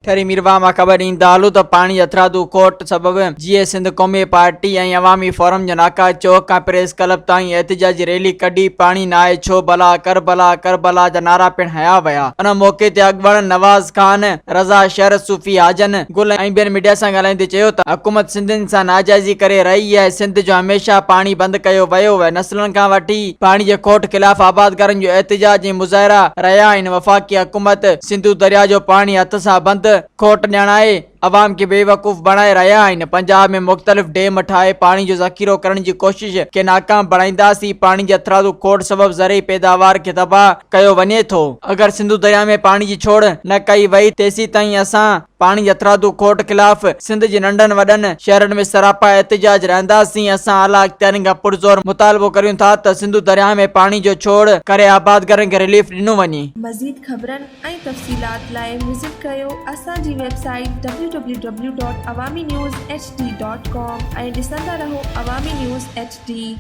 ٺري ميرواهه مان خبر ڏيندا هلون ته پاڻي جي هٿرادو کوٽ سبب جيئي سنڌ قومي پارٽي ۽ عوامي فورم جو ناڪا چوڪ کان پريس ڪلب تائين احتجاجي ريلي ڪڍي پاڻي ناهي ڇو ڀلا ڪربلا ڪربلا جا نعرا پڻ هنيا ويا ان موقعي تي اڳواڻن نواز خان، رضا شر، صوفي حاجن گل ۽ ٻين ميڊيا سان ڳالهائيندي چيو ته حڪومت سنڌين سان ناجائزي ڪري رهي آهي سنڌ جو هميشه پاڻي بند ڪيو ويو آهي نسلن کان وٺي پاڻي جي کوٽ خلاف آبادگارن جو احتجاج ۽ مظاهرا رهيا آهن وفاقي حڪومت سنڌو درياء جو پاڻي هٿ سان بند کوٽ ڄاڻائي عوام کي بيوقوف بڻائي رهيا آهن، پنجاب ۾ مختلف ڊيم ٺاهي پاڻي جو ذخيرو ڪرڻ جي ڪوشش کي ناڪام بڻائينداسين، پاڻي جي هٿرادو کوٽ سبب زرعي پيداوار کي تباهه ڪيو وڃي ٿو، اگر سنڌو درياء ۾ پاڻي جي ڇوڙ نه ڪئي وئي تيسيتائين اسان پاڻي جي هٿرادو کوٽ خلاف سنڌ جي ننڍن وڏن شهرن ۾ سراپا احتجاج رهنداسين، اسان اعليٰ اختيارين کان پرزور مطالبو ڪريون ٿا ته سنڌو درياء ۾ پاڻي جو ڇوڙ ڪري آبادگارن کي رليف ڏنو وڃي. مزيد خبرن ۽ تفصيلات لاء وزٽ ڪريو اسان جي website W W W dot Awami news H D dot com ۽ ڏسندا رهو عوامي نيوز ايڇ ڊي.